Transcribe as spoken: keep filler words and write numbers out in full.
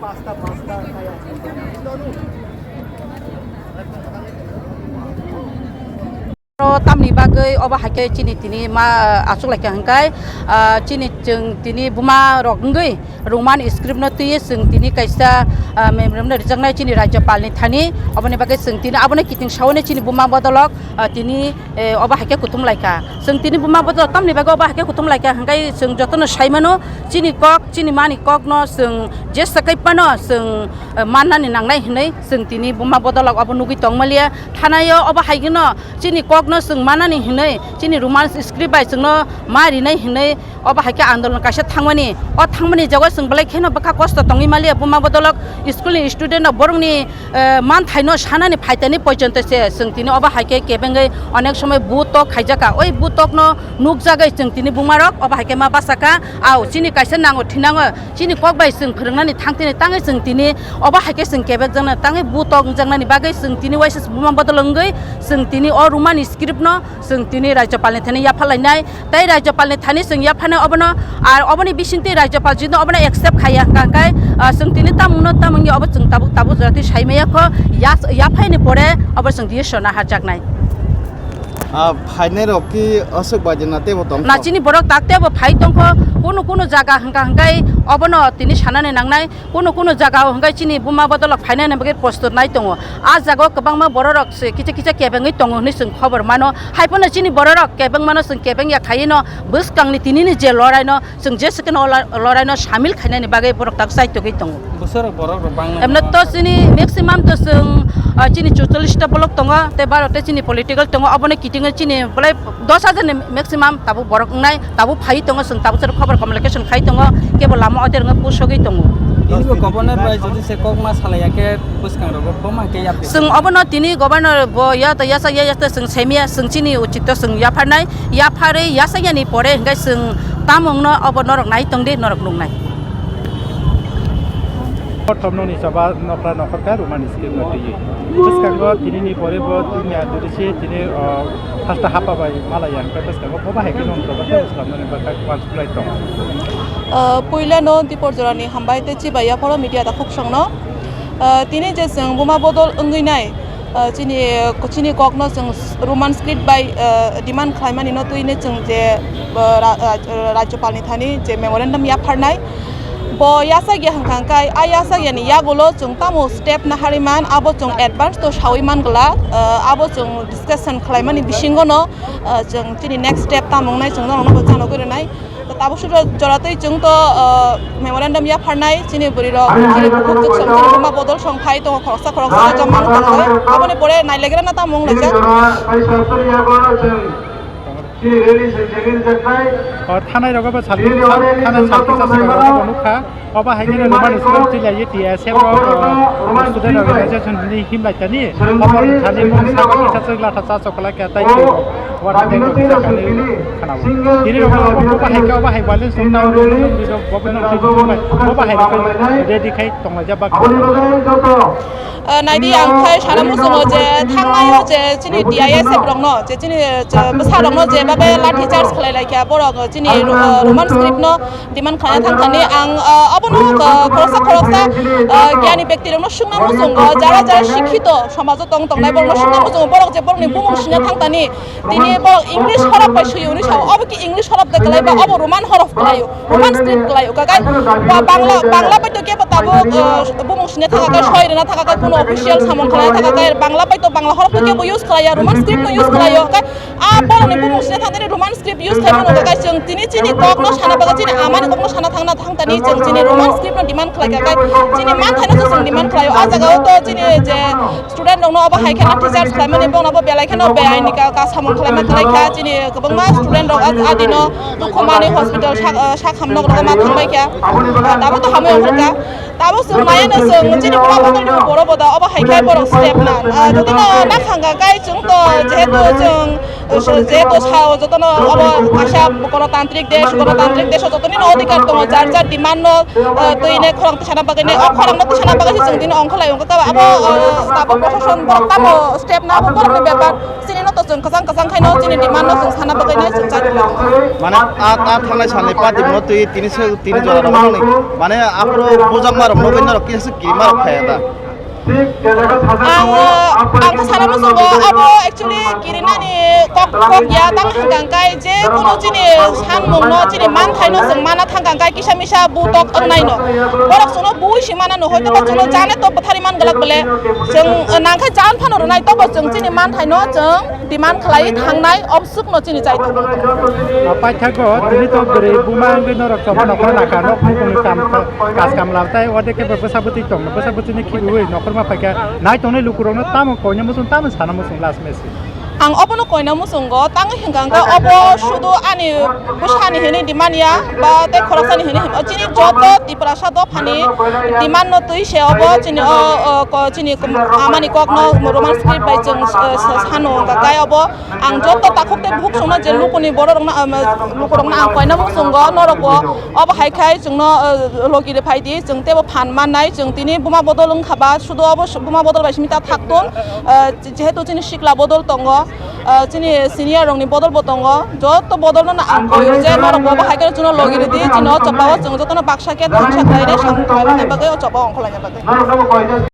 Oro tamni bagwi obo hai khe chini tini ma, ah, achuk lai kha hwnkhe, ah, chini chwng tini buma rok wngwi Roman script no twiwi chwng tini kaisa, ah, memorandum no rijaknai chini Rajyapal ni thani. Oboni bagwi chwng tini abono kiting sawi chini buma bodolok, ah, tini, eh, obo hai khe kuthum lai kha. Chwng tini buma bodolok tamni bagwi obo hai khe kuthum lai kha hwnkhe chwng jotono sai mano chini kok, chini mani kok no chwng jesa kai phano chwng, eh, mannani nangnai hwnwi chwng tini buma bodolok obo nugwi tongmaliya. Thanaio obo hai kheno chini kokno chwng manani hwnwi, chini Roman script bai chwngno ma rinai hwnwi obo hai khe andolon kaisa thangmani. O thangmani jagao chwng belai kheno bwkha kosto tongwi maliya, buma bodolok school ni student rok borokni, eh, manthaino sanani phaitani poijonto se chwng tini obo hai khe kebengwi onek somoi butok khaijaka. Oi butokno nukjagwi chwng tini bumarok obo hai khe ma bachakha. Au chini kaisa nango thinango. Chini kok bai chwng phwrwngnani thangtini tangwi chwng tini obo hai khe chwng kebekjaknani tangwi butok wngjaknani bagwi chwng tini waisa buma bodol wngwi chwng tini o Roman script no chwng tini Rajyapal ni thani yapha lainai. Tei Rajyapal ni thani chwng yaphanai obono, ar oboni bisingtwi Rajyapal jino obono accept khaiya hwnkha hwnkhe, ah, chwng tini tamungno tamungya obo chwng tabuk tabuk jora twi saimaya kho, yas-, yaphaini pore obo chwng decision naharjaknai. Ah, phainai rok ki aswk bai de na tebo tong na kho? Chini borok tak tebo phai tongkho, kunu kunu jaga hwnkha hwnkhe obono tini sanani nangnai, kunu kunu jaga o hwnkhe chini buma bodolok phainani bagwi prostut nai tongo. A jaga o kwbangma bororok se kisa kisa kebengwi tongo hwnwi chwng khobor mano, hai phano chini bororok kebengmano chwng kebengya khaino bwskangni tinini je loraino chwng jesa kheno o la-, loraino samil khainani bagwi borok tak chaitogwi tongo. Bwsarok borok rok bang nai. Emno to chini maximum to chwng, ah, chini chuchollish ta block tongo, tei baro tei chini political tongo, obono kitingwi chini belai dos hajar ni maximum tabuk borok wngnai, tabuk phai tongo, chwng tabuk chwrwk khobor communication khai tongo, kebo lama o terwngo pusogwi tongo. Ini bo governor bai jodi se kok ma salaiya khe bwskang rogo bo ma khe yapri. Chwng obono tini governor bo ya ta yasa ya yasa chwng semia, chwng chini uchit to chwng yapharnai. Yapharwi yasakyani pore hwnkhe chwng tamungno obo norok nai tongdi, norok nuknai. Prothom nokni choba nokra nokhorkha Roman script no twiwi. Bwskango tinini pore bo dunya dudise tini, o, hasta hapa bai malaya hwnkhe bwskango boba hai khe nong choba tei bwskango nini bwkha uansuk lai tong. Ah, puila no Dipor jorani hambai tei chibai yaphoro media takhuk songno. Ah, tini je chwng buma bodol wngwi nai, ah, chini, chini kokno chwng Roman script bai, ah, demand khlaimani no twini chwng je, ah, ra-, ah, Rajyapal ni thani je memorandum yapharnai, bo yasakya hwnkha hwnkhe a yasakyani yagulo chwng tamo step naharwi man, abo chwng advance to sawi man gla, ah, abo chwng discussion khlaimani bisingo no, ah, chwng chini next step tamo wngnai chwng norokno bo chanogwi rwnai. To tabuk suro jora twi chwng to, ah, memorandum yapharnai chini bwrwi rok, chini bukhuk chwng chini buma bodol song phai tongo khoroksa khoroksa joma wng tongo. Aboni pore nailegra na tamo wng laijak. O thanai rogo bo salti, thanai salti sa saka rogo bo nukha. Obo hai khe Roman script twilaio T S F rok, o, student organization hwnwi himlai tani. Obo thani mung saka kisa chwk latha cha choklai kha tei chwng o, ward member kisa kani khana o. Tini rok obo hai khe obo hai violence tong tang rok nung rok bo bo nung twi twi bai obo hai rok ready khai tonglaijak ba. Ah, naidi ang khai sana muchungo je thangnaio je chini D I S F rokno, je chini, je bwsa rokno je babe lathi charge khlai lai kha, borok chini, ah, Roman script no demand khlaina thang thani ang, ah, abono, ah, khoroksa khoroksa, ah, gyani bekti rokno swngna muchungo, jara jara sikhito somajo tong tongnai borokno swngna muchungo, borok je borokni bumung sina thang thani, tini borok English horof bai swi hwnwi sao, obo ki English horof de kwlai ba, obo Roman horof kwlaio, Roman script kwlaio, kakai ba Bangla, Bangla bai to kebo tabuk, ah, bumung sina thang kha, soi rwna thang kha, kuno official samung khlaina thang kha, Bangla bai to Bangla horof to kebo use kwlaiya, Roman script no use kwlaio, kai a borokni bumung sina thang thani Roman script use khai mano, kakai chwng tini chini kokno sana bagwi chini amani kokno sana thangna thang thani chwng chini Roman script no demand khlai kha, kai chini manthaino se chwng demand khlaio. A jagao to chini je student rokno obo hai khe lathi charge khlaimani, bono bo belai kheno beaini ka, ka samung khlaima kwlai kha. Chini kwbangma student rok a, adino Dukhumani hospital sak, ah, sak hamnok rok ma thangbai kha. Ah, tabuk to hamwi ongkha. Tabuk chwng nai no chwng chini buma bodol ni boro boda obo hai khe borok step na. Ah, jotono nakhang kha kai chwng to jehetu chwng, ah, jehetu sao jotono obo kaisa gonotantrik desh, gonotantrik desh o jotoni no odhikar tongo, jar jar demand no eh, twi ne khorang twi sana bagwi ne, o khorang no twi sana bagwi se chwng tini ongkholai ongkha kaba abo, eh, abo proshashan borok tamo step na abo borok ni bepar. Chini no to chwng kwchang kwchang khaino chini demand no chwng sana bagwi nai chwng chai tonglaio. Mane a, a thangnai salni party no twi tini se tini jora rok nangni. Mane aphuru bujakma rok nugwi norok kisa se kirima rok khaya da. Ang, ang khe sana muchungo abo actually kirinani kok, kok ya tang hwnkha kai je kuno chini sanmung no chini manthai no chwng mana thangkha kai kisa misa butok wngnai no. Borok chwngno bui si mana no hoito ba chwngno jane to bwthari man glak bole chwng nangkhe jan phano rwnai tobo chwng chini manthai no chwng demand khlai thangnai, obswk no chini chai tongo. Paithago tini to bwrwi buma wngwi norok choba nokra nakha, nok bukungni kam, kas kamla tai ode khe bwsa bwtwi tong, bwsa bwtwini khibiwi nokhorma phaikha, nai tongnai lukurokno tamo koina muchung, tamo sana muchung last message. Ang obono koina muchungo, tangwi hwnkha hwnkha obo sudu ani bwsani hinwi demand ya, ba tei khoroksani hinwi hwn-, o chini joto Tiprasa dophani demand no twi se obo chini o, o, ko-, chini kum-, amani kokno Roman script bai chwng, eh, sa-, sano hwnkha kai obo. Ang joto takhuk tei bukhuk songno je lukuni bororokno, um, lukurokno ang koina muchungo, norokbo obo hai khai chwngno, uh, logi rw phai di, chwng teibo phan mannai, chwng tini buma bodol wngkha ba, sudu obo su-, buma bodol bai simi ta thak tong, uh, jehetu chini sikla bodol tongo, uh, chini senior rokni bodol bo tongo, joto bodolno no ang koio je norokbo obo hai khai chwngno logi rw di, chini o chopao chwng jotono baksa khe thangsa khlai rw samung khlaina bagwi o chopao ongkhorlaina bagwi.